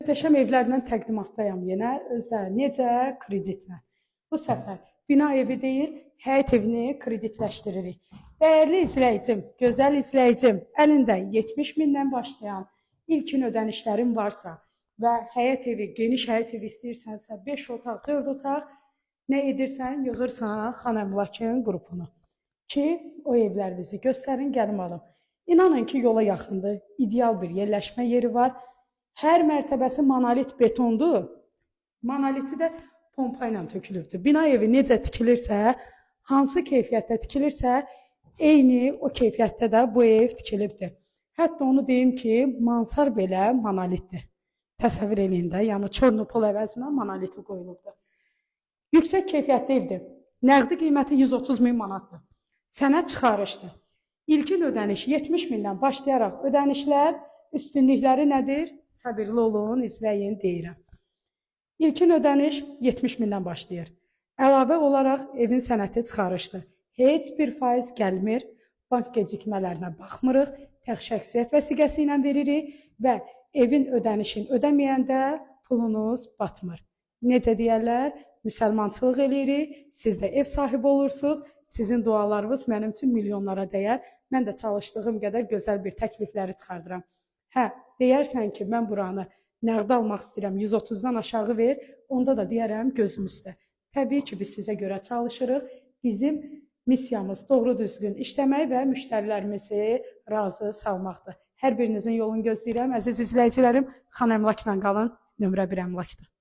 Möhtəşəm evlərlə təqdimatdayam yenə, özdə necə kreditlə. Bu səfər bina evi deyil, həyət evini kreditləşdiririk. Dəyərli izləyicim, gözəl izləyicim, əlində 70 mindən başlayan ilkin ödənişlərin varsa və həyət evi, geniş həyət evi istəyirsənsə, 5 otaq, 4 otaq, nə edirsən, yığırsan Xan Əmlakın qrupunu ki, o evlərimizi göstərin, gəlim alım. İnanın ki, yola yaxındır, ideal bir yerləşmə yeri var. Hər mərtəbəsi monolit betondur. Monoliti də pompa ilə tökülübdür. Bina evi necə tikilirsə, hansı keyfiyyətdə tikilirsə, eyni o keyfiyyətdə də bu ev tikilibdir. Hətta onu deyim ki, mansar belə monolitdir. Təsəvvür eləyin də, yəni çornopol əvəzinə monoliti qoyulubdur. Yüksək keyfiyyətli evdir. Nəqdi qiyməti 130 min manatdır. Sənəd çıxarışdır. İlkin ödəniş 70 mindən başlayaraq ödənişlər üstünlükləri nədir? Səbirli olun, izləyin deyirəm. İlkin ödəniş 70 mindən başlayır. Əlavə olaraq evin sənədi çıxarışdır. Heç bir faiz gəlmir. Bank gecikmələrinə baxmırıq. Tək şəxsiyyət vəsiqəsi ilə veririk və evin ödənişini ödəməyəndə pulunuz batmır. Necə deyərlər? Müsəlmançılıq eləyirik, siz də ev sahibi olursunuz. Sizin dualarınız mənim üçün milyonlara dəyər. Mən də çalışdığım qədər gözəl bir təklifləri çıxardıram. Hə, deyərsən ki, mən buranı nəqd almaq istəyirəm, 130-dan aşağı ver, onda da deyərəm gözüm üstə. Təbii ki, biz sizə görə çalışırıq. Bizim missiyamız doğru düzgün işləmək və müştərilərimizi razı salmaqdır. Hər birinizin yolunu gözləyirəm. Əziz izləyicilərim, Xan Əmlakla qalın, nömrə 1 əmlakdır.